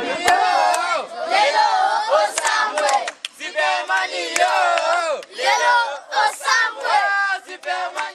Lelo osambwe. Superman yo. Lelo osambwe. Superman.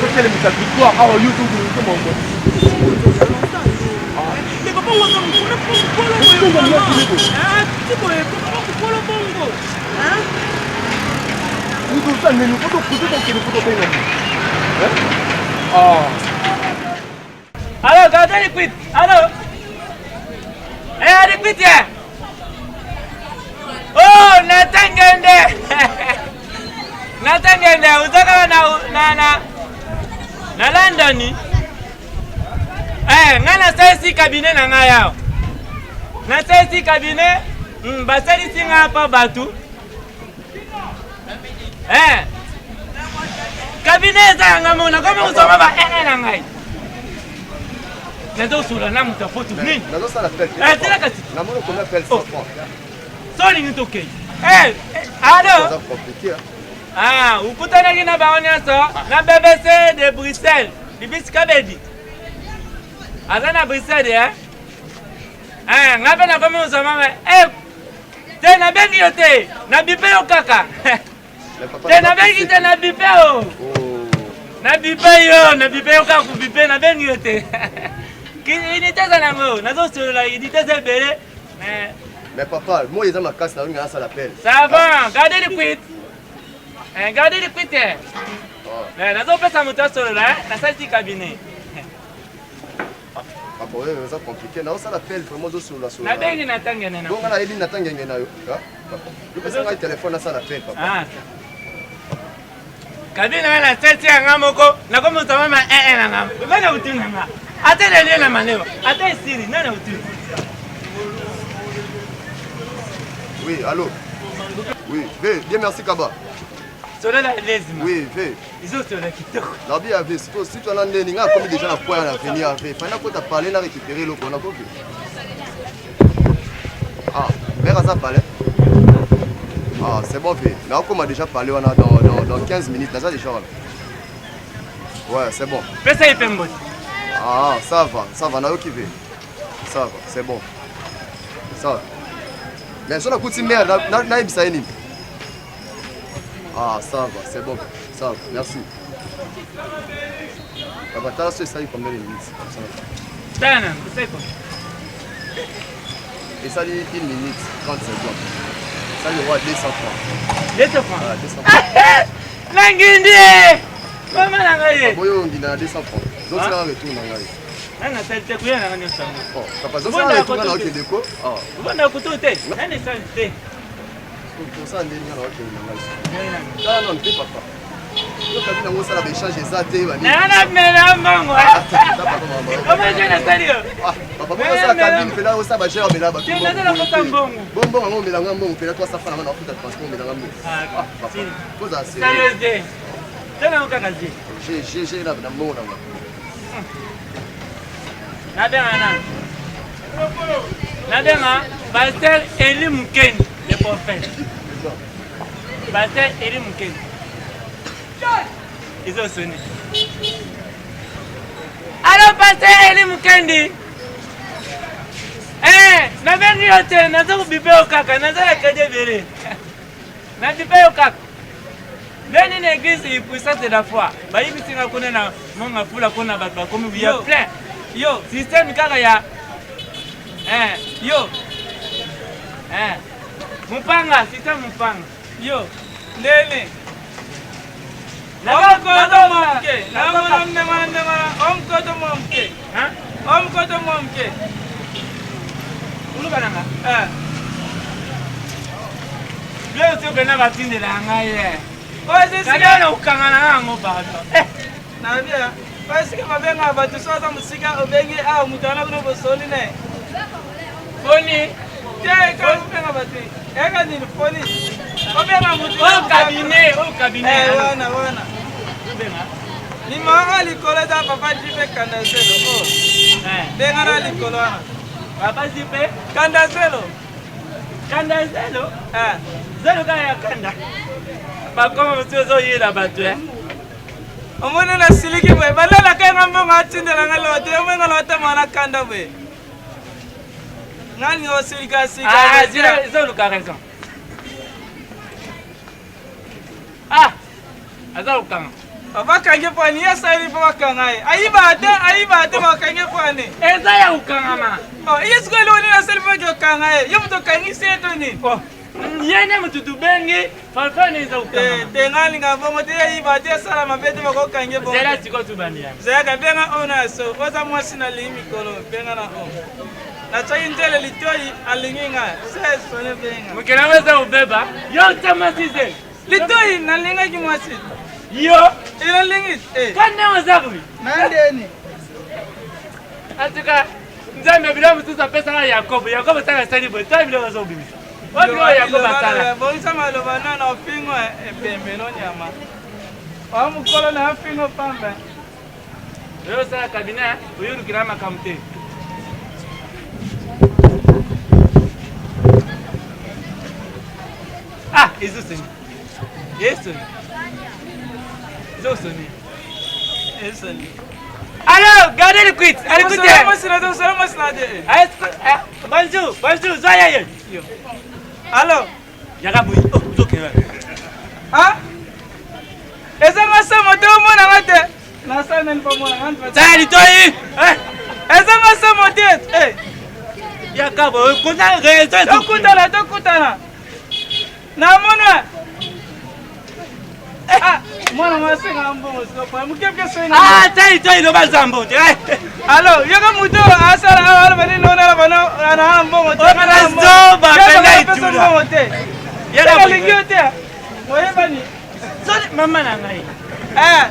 Otelemisa victoire awa yo tomongo. Alo, gardez les cuites. Alo. Eh, les cuites. Oh, Nathan Ngende. Nathan Ngende, uzakala na na na na London. Eh, nga nasalisi cabinet na ngai awa. Nasalisi cabinet, basalisi nga pa bato. Eh. Cabinet eza ya ngai moko, nakomi kozwama ba ee na ngai. Nazosola na moto ya foto nini? Nazosala appel. Eh, tela kasi. Namoni okomi appel Oh. 100 francs. So olingi tokei. Eh, eh, alo. Eza compliqué, hein. Ah, okutanaki na bango nyonso na BBC de Bruxelles. Bibisi Kabedi. Aza na Bruxelles, eh? Eh, ngai mpe nakomi kozwa mama. Eh, te nabengi yo te, nabipe yo kaka. Mais papa, Te nabengi te, nabipe yo. Oh. Nabipe yo, nabipe yo kaka kobipe, nabengi yo te. Unité eza nango, nazosolola unité eza ebele. Mais Mais papa, moi eza makasi nalingi nasala appel. ça va, gardez le quit. Eh, gardez le quit. Eh. Ah. Eh, nazopesa moto asolola, eh, nasalisi cabinet. Papa, oyo eza compliqué. Nazosala appel vraiment ozosolola solola. Nabengi na tangene na. Bongo nayebi na tangenge na yo. Ah, papa. Yopesa ngai telefone nasala appel papa. Ah. Kabina nga nasalisi yanga moko, nakomi mama ee na nga. Nani akutuna nga? Ata nalie na malewa, ata esili, nani akutuna? Oui, allô. Oui, V, bien merci Kaba. Solola lezima. Oui, V. Ezosolola kitoko. Nabi ya V, siko si tu ana ndeni nga akomi déjà na point na venir ya V. Fana kota parler na récupérer eloko na koki. Ah, mère aza parler. Ah, c'est bon V. Na okoma déjà parler wana dans 15 minutes, naza déjà wana. Ouais, c'est bon. Pesa ye mpe mbote. Ah, ça va, ça va, nayoki V. Ça va, c'est bon. Ça va. Mais so nakuti mère nayebisa ye nini? Ah, ça va, c'est bon. Ça va, merci. Papa, tala so esali combien de minutes? Ça va. Tala nanu, esali combien? Esali 1 minute 30 secondes. Esali roi 200 francs. 200 francs. Ah, 200 francs. Nangindi ye! Mama na ngai ye! Boyo nginda na 200 francs. Zotika retour na ngai. Nani nasali te koya na ngai nyonso yango. Oh, papa, zotika retour na okende ko. Ah, Obanda kutu te, nani esali te? tosala ndenge nga na okende na ngai. Tala nanu te papa. Yo kabi nango osala ba échange eza te ba nini. Nana mela mbongo. Ah, tata, papa, mama. Comment je nasali yo? Ah, papa, bongo osala cabine mpena osala ba gere omela bato. Te, nazala kosala mbongo. Bo mbongo yango omelanga mbongo mpena 300 francs nanga na ofuta transport omelanga mbongo. Ah, papa. Kozala sérieux. Sérieux te. Tala yango kaka je. G G G na na mbongo nanga. Nabenga nani? Nabenga Pasteur Eli Mukendi, le prophète. Pasteur Eli Mukendi. Ils ont sonné. Allô, Pasteur Eli Mukendi. Eh, nabengi yo te, naza kobipe yo kaka, naza na crédit ebele. Nabipe yo kaka. Ndeni na église puissance de la foi. Bayebisi nga kuna na monga fula kuna bato bakomi biya plein. Yo, Système kaka ya eh, yo, eh. Mupanga, système mupanga. yo, ndene. Naza- Omkoto naza- mwa mke, naza- namona ndengwana ndengwana, omkoto mwa mke, Hein? omkoto mwa mke. Muluba na nga. Eh. Biloko soki mpena batindela ya ngai ye. Oyo eza esika- Kaka na kokanga na nga yango pardon. Eh, Na bien. Oyo esika babengaka bato so aza mosika obengi awa moto wana kuna bosoli na ye. Boni? Te kaka obenga bato. Eyaka nini foni? Obenga moto. Oyo cabinet, oyo cabinet. Eh, wana wana. Obenga. Nimero likolo eza papa Jipe Kandazelo. Oh. Eh. Benga na likolo wana. Papa Jipe Kandazelo. Kandazelo? Eh. Zelo kaka ya kanda. Bakoma mosusu ozoyela bato eh. Omoni nasiliki boye balalaka ye nga mbongo atindela nga lote omoni nga lote mwana kanda boye nga linga osilika sika Ah, ezoluka raison. Ah, aza kokanga. Bakangi pwani ye asali mpo bakanga ye ayiba te ayiba te bakangi pwani eza ya kokangama. Oh, ye sikoyo eloko nini asali mpo okanga ye ye moto okangisi ye to nini? Oh, ye nde moto tobengi fanfane eza kokangama. Te nga alinga bongo te ye ayiba te asala mabe te bakokangi ye bongo. Zela sikoyo tobandi yango. Zeyaka benga oyo na so oza mwasi nalingi mikolo benga na oyo natiaki nzele litoi alingi nga se sone benga. Mokili yango eza kobeba yo tia mwasi zele. Litoi nalingaki mwasi. Yo Enalingi eh. Ka ndenge oza boye. Na ndeni. En tout cas, Nzambe biloko mosusu apesaka Yakobo. Yakobo asala asali boye. Tala biloko azobimisa. Oyo biloko Yakobo asala. Bongisa maloba nano ofingo ebembe no nyama. Wa mokolo na afingo pamba. Oyo osala cabinet, oyolukela makambo te. Ah, ezosoni. Ezosoni. Ezosoni. Ezosoni. Alors, gardez le quit. Allez, écoutez. Bonjour, bonjour, zoya yo. Allo. Yaka boyi. Oh, ozokende. Ah? Eza nga somo te omona nga te. Nasala nani mpo omona nga. Tala litoyi. Eza nga somo te. Eh. Yaka boyi, kuna raison. Tokutana, tokutana. Namona. Ah, mwana mwasi nga mbongo sikopo moke mpe soki Ah, tala litoyi loba zambo te. Alo, yoka moto asala awa aloba nini ona aloba na na mbongo te. Zoba penda itula. Mbongo te. Yaka lingi yo te. Oyebani. Soli mama na ngai. Eh.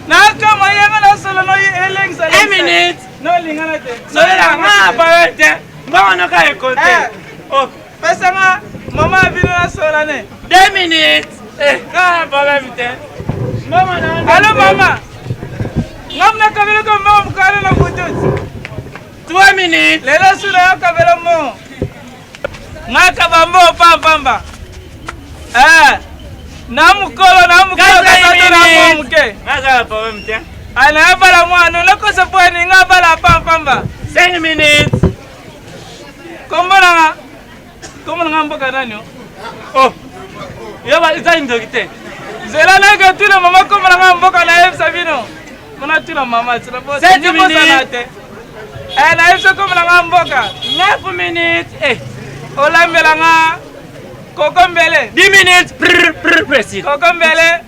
Nakamwa yanga na solo no elengisa. Un minute. No lingana te. Solela nga parole te. Mbongo noka ekote. Oh. Pesa nga mama bino na sola ne. 2 minutes. Eh, nga problème te. Mbongo na. Allo mama. Nga mna kabelo ko mbongo mukalo na bututi. 3 minutes. Lelo suna yo kabelo mbongo. Nga kaba mbongo pamba pamba. Eh. Na mukolo na mukolo kasa na mwa muke. Nga za problème te. Ana bala mwana nakosa pwani nga bala pamba pamba. 5 minutes. Kombo na nga. Kombo na nga mboka nani o? Oh. Yo ba eza ndoki te. Zela nake tuna mama kombo na nga mboka na yebisa bino. Mona tuna mama tuna bosa. 7 minutes. Te. Eh na yebisa kombo na nga mboka. 9 minutes. Eh. Olambela nga koko mbele. 10 minutes. Prr prr précis. Koko mbele.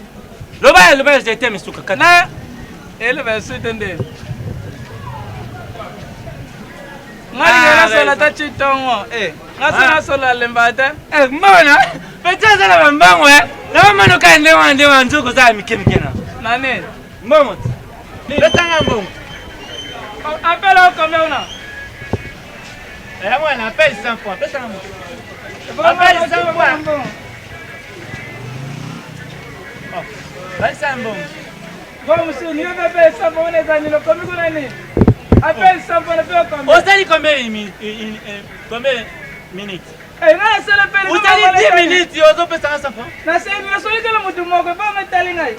Loba loba je t'aime suka kata. Na eloba suite nde. Nga linga nasola ta chitongo. Eh, nga so nasola lemba te. Eh, mbona? Pete azala ba mbango eh. Na mama no ka nde wa nde wa nzoko za mike mike na. Nani? Mbongo. Betanga mbongo. Appelle au combien on a? Eh, mwana appelle 100 francs. Betanga mbongo. Appelle 100 francs. Oh, balisa mbongo. Bon, monsieur, ni appelle 100 francs, on est amis, combien on a Appelle 100 francs, on combien? Osali combien combien minutes? Eh, nga nasala pele. Osali 10 minutes, yo ozopesa 100 francs. Nasali nasoli kala motu moko, ba ngatali ngai.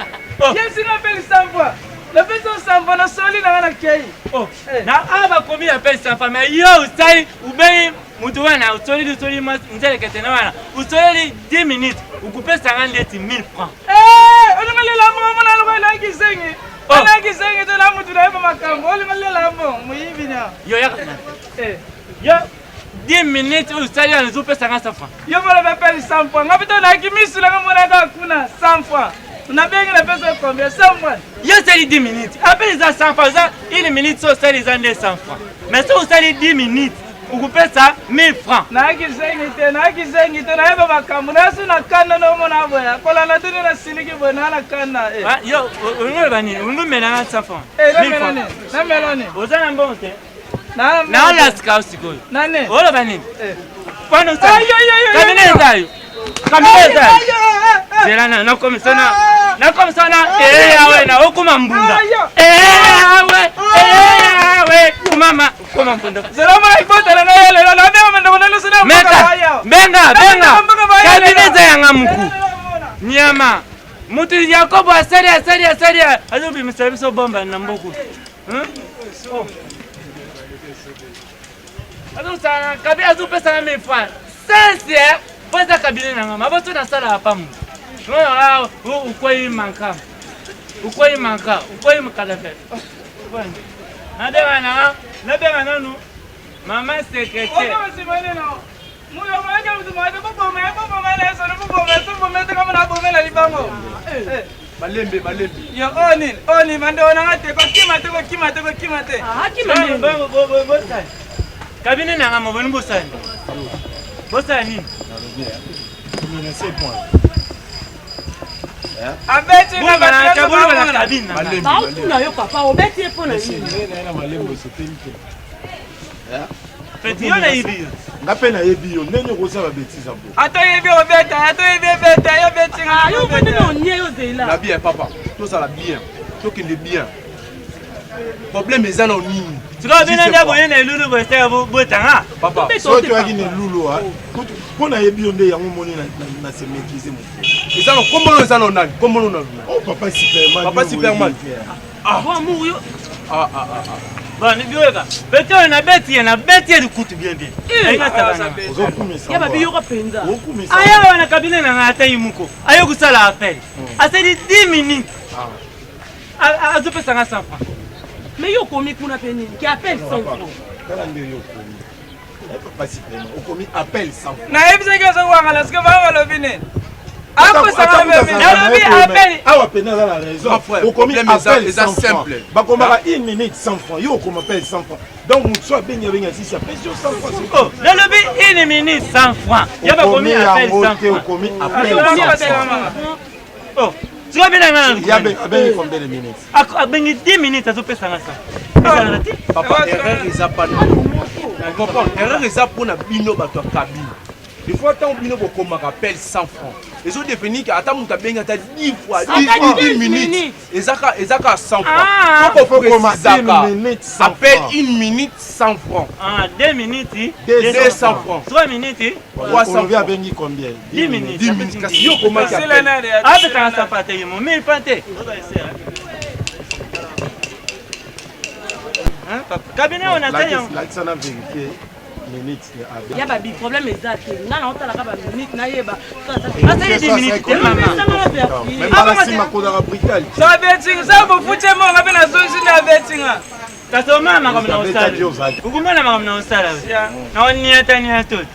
Ye singa appelle 100 francs. Napesa 100 francs, nasoli na nga na kei. Oh, na awa bakomi appelle 100 francs, mais yo osali ubei motu wana osoleli osoli nzelekete na wana osoleli 10 minutes okopesanga ndeti 1000 francs. Eh, olinga lela mbongo mona lokola elaki zengi. Olaki zengi to na mutu nayeba makambo, olinga lela mbongo, moyibi na. Yo yaka. Eh. Yo 10 minutes oyo osali wana ezopesanga 100 francs. Yo mona bapeli 100 francs. Nga pito nayaki misu nanga mona kaka kuna 100 francs. Nabengi napesa combien? 100 francs. Yo osali 10 minutes. Appel eza 100 francs, eza 1 minute so osali eza nde 100 francs. Mais so osali 10 minutes, okopesa 1000 francs. Nayaki zengi te, nayaki zengi te, nayeba makambo nayasu na kanda nomona boya kolanda te nde nasiliki boye naa na kanda. Eh. Ah, yo olingi oloba nini? Olingi omela nga 100 francs? Eh, 1000 namela francs. nini? Namela nini? Oza na mbongo te? Na- Naolasika yo sikoyo. Nani? Oloba nini? Eh. Pano Ay, ay, ay, ay, kabine ay. eza yo. Kabine eza yo. Ay, ay, ay, ay. Zela na nakomisa na Ah. nakomisa na ee awe na okoma mbunda. Ah, yo. Ee awe ee awe kumama koma mbunda. Zela mona libota na ngai ya lelo, nabenga bandeko na nyonso na mboka Meka baya. benga benga Mboka baya kabine lelo. eza yanga muku. Nyama mutu Yakobo asali asali asali azobimisa biso bomba na mboku. Hmm? Oh. Azosala kabi azopesa na 1000 francs. Sense po eza kabine na nga maboso nasalaka pa mutu. Ukwei manka. Ukwei manka, ukwei mukalafe. Nabenga nanga, nabenga nanu mama secrétaire. Oyo nsima nini? Muyo moyeke mutu moyeke, boboma ye, boboma ye na yeso, boboma ye, boboma ye te kama nabomela libango. Eh. Malembe, malembe. Yo, oyo nini? Oyo nini? Bandeko na nga te, kokima te, kokima te, kokima te. Akima nini? Bosala kabine nanga moboni bosala bosala nini? Abeti nga bato nyonso Boluba na bamona. kabine nanga. Malembe, malembe. Baotuna yo papa, obeti ye mpo na nini? Feti yo nayebi yo. Nga mpe nayebi yo ndenge okosala betise ya bo. Ata oyebi obeta, ata oyebi obeta, yo obeti nga. Ah, yo ofandi na onie yo zela. Na bien papa, tozala bien, tokende bien. Problème eza na nini? Sikoyo bino nde boye na elulu boeseka botanga. Papa, Tobeta Soki yo te, toyaki na papa. elulu mpo nayebi yo nde yango omoni na se maîtrise moke. eza na kombo no eza na nani? Kombo no na nani? Oh papa Superman. Papa yo Superman. oyebi te. Bon amour yo. Ah ah ah. ah. Bon, bioyeka. Beti oyo nabeti ye, nabeti ye likutu bien bien. Alinga sabana. Ozokumisa. Ya babi yoka penza. Okumisa. Aya wana kabine na ngai ata ye moko. Aye kosala appel. Asali 10 minutes. Azopesa nga 100 francs. Mais yo okomi kuna pe nini? Ki appel 100 francs. Tala nde yo okomi. Eh, papa Superman, okomi appel 100 francs. Nayebisaki ozowangala sikoyo bango balobi nini? Akosaka Ata- mpe nalobi appel. awa pene aza na raison. Grand frère, Okomi problème eza- appel eza 100 francs. simple. Bakomaka 1 minute 100 francs. Yo okoma appel 100 francs. Donc moto so abengi abengi asisi apesi yo 100 francs. c'est Oh, nalobi 1 minute 100 francs. Ya bakomi Okomi appel yango 100 te, francs. okomi appel Okomi 100 appel francs. Oh, sikoyo bino nga Ya abengi combien de minutes? Abengi 10 minutes azopesa nga 100. Ezalaka te. Papa, erreur eza pa na. Comprendre? Erreur eza mpona bino bato ya cabine. Des fois ntango bino bokomaka appel 100 francs. Ezo définir que ata moto abengi ata 10 fois, 10 Ata fois, 10 1 minute. minutes. Ezaka ezaka 100 francs. Ah. Faut Faut koma koprécisaka. une minute 100 Appel francs. 1 minute 100 francs. Ah, 2 minutes. 200 francs. 3 minutes. 300 Olobi francs. abengi combien? 10 minutes. 10 minutes. Kasi yo okomaki Sila appel. nani? Apesaka 100 francs te ye mo 1000 francs te. Hein, papa? Cabinet oyo nasali yango. Lakisa na vérité minute ya abengi. Ya babi problème eza te. Nga na otalaka ba minute nayeba. Asali 10 minutes te mama. Mais mbala nsima kozala brutal. So abeti nga, so bofuti ye monga mpe nazongisi nde abeti nga. Kasi omona makambo na Abeta osala. Dieu ozali. Okomona makambo na osala. Ya. Na oniata niata te.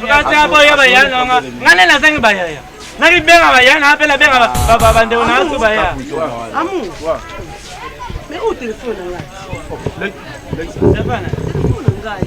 Kasi aboya baya nanga. Nga nde nazangi bayaya. Nakibenga baya na mpe nabenga bandeko na asu baya. Amour. Mais oyo telefone na ngai? Savana. Telefone na ngai.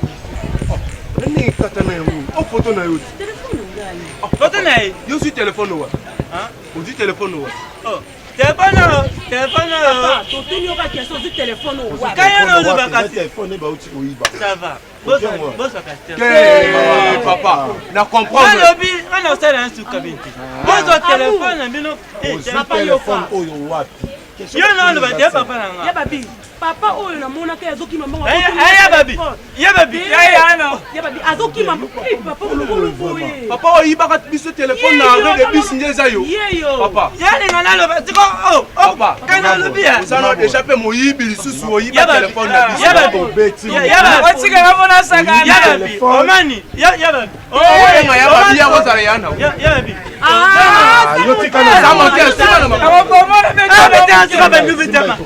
Ndenge kata na yango. O photo na yo. Telefone na ngai. Foto na ye. Yo ozwi telefone wa. Hein? Ozwi telefone wa. Oh. Telefone oyo, telefone oyo. Papa, totuni yo kaka question ozwi telefone oyo wapi? Kaya na oloba Eza kasi. telefone bauti koyiba. Ça va. Bozwa kasi. Te papa, na comprendre. Nalobi, nga na osala na suka bino te. Bozwa telefone na bino. Eh, Ozwi Papa telefone yoka. oyo wapi? Question Yo na oloba te eza papa na Ya nga. babi, papa oyo namonaka ye azokima mbongo. Aya babi. Ya babi. Ya ya no. Ya babi azokima Eh, papa mokolo boye. Papa oyibaka biso telefone na arrêt de bus nde eza yo. Ye yo. Papa. Yalinga naloba siko oh oh Papa. kana olobi ya. Oza na deja mpe moyibi lisusu oyiba Ya babi. telefone na biso. Ya babi. Obeti Ya ya babi. Otikaka mpo nasakana. Ya babi. Omani. Ya ya babi. Oyenga ya babi ya kozala ya na. Ya ya babi. Ah, yo tika na- Eza moke esika na makambo. Nakobomona mpe Ah bete siko babi bitama.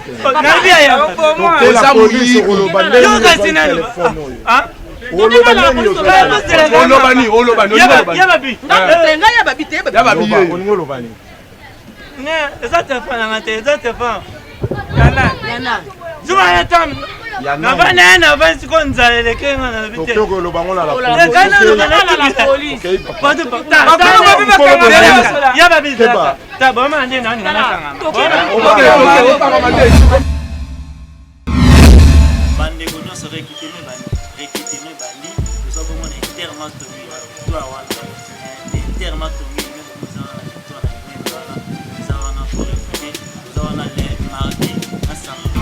Nalobi ya ya. Nakobomona. Tela Oza polisi moyibi. okoloba ndenge Yo kasi ozwi nani? telefone oyo. Ah? Oloba ndenge ozwi telefone. Oloba nini? Oloba nini? Ya Oloba babi. Ya nini? babi. Ngai ya babi te ya babi. Ya babi Loba, ye. olingi oloba nini? Ne, eza telefone nanga te, eza telefone. Yana. Yana. Zuma ya tam. Ya Navandi na ye, navandi sikoyo, nzala eleke nga, nalobi te. Tokoki koloba ngo na la police. Okei, papa. Ya babizalaka ta boma nde naoninga nakangama. Okangama te. Bandeko nyonso, recrutement ebandi, recrutement ebandi. Toza bongo na internement tongi ya victoire wana, internement tongi immeuble eza wana na victoire, na immeuble wana eza wana pour recruter. Toza wana le mardi na samedi.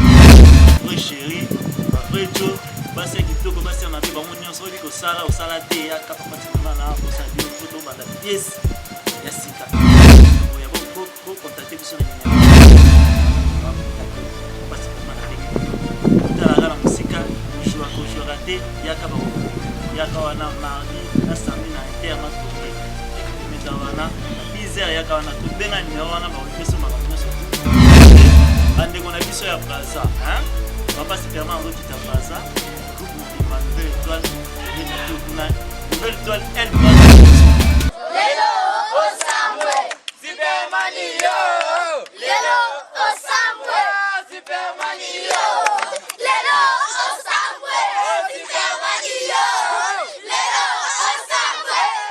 Vrai chéri, bavrai jo, basi ya kitoko, basi ya mabe, bango nyonso oyebi kosala, osala te, yaka papa timama na kosala bino po tobanda pièce ya sika. Oya bocontacte biso na numéro pasi koma na ndenge otalaka na mosika, ojouaka, ojouaka te, yaka bango, yaka wana mardi na samedi na interna toke eza wana na 10 heures. Yaka wana, tobenga nimero wana, bakopesa makambo nyonso. Bandeko na biso ya Braza, papa Superman azokita Braza, groupe mobimba Nouvelle Étoile, ebeta to kuna Nouvelle Étoile.